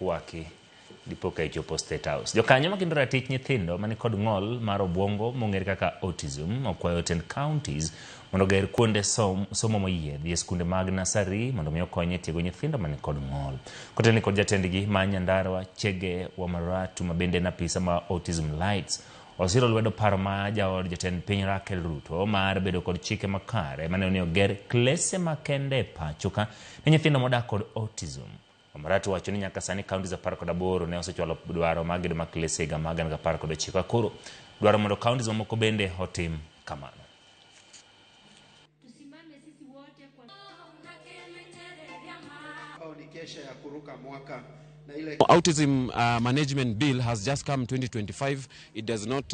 Waki dipo ka ichopo State House. Jokanyo makedo ratich nyithindo mani kod ng'ol mar obuongo mong'ere kaka autism okwayo tend counties mondo oger kuonde somo moyiedhi e skunde mag nasari mondo mi okony e tiego nyithindo mani kod ng'ol. Kotelni kod jatendgi ma Nyandarua Chege Wamaratu ma bende en apisa ma Autism Lights osiro lwedo paro ma jaod jatend piny Rakel Ruto mar bedo kod chike makare maneno ni oger klese makende e pacho ka ne nyithindo modak kod autism. Wamaratu wacho ni nyaka sani counties 18 ne osechwalo dwaro mag gedo mag klese higa mar 2019 koro dwaro mondo counties mamoko bende otim kamano. Ambao ni kesha ya kuruka mwaka na ile Autism Management Bill has just come 2025. It does not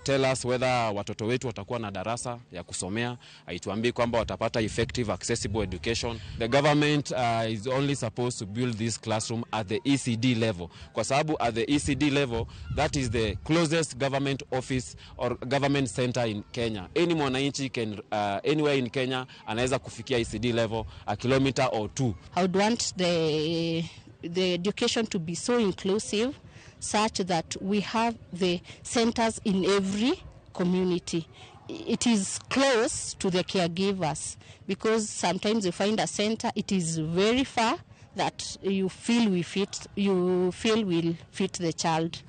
tell us whether watoto wetu watakuwa na darasa ya kusomea. Haituambii kwamba watapata effective accessible education. The government is only supposed to build this classroom at the ECD level. Kwa sababu at the ECD level, that is the closest government office or government center in Kenya. Any mwananchi can anywhere in Kenya anaweza kufikia ECD level a kilometer or two. I would want the education to be so inclusive such that we have the centers in every community. It is close to the caregivers because sometimes you find a center, it is very far that you feel will fit, you feel will fit the child.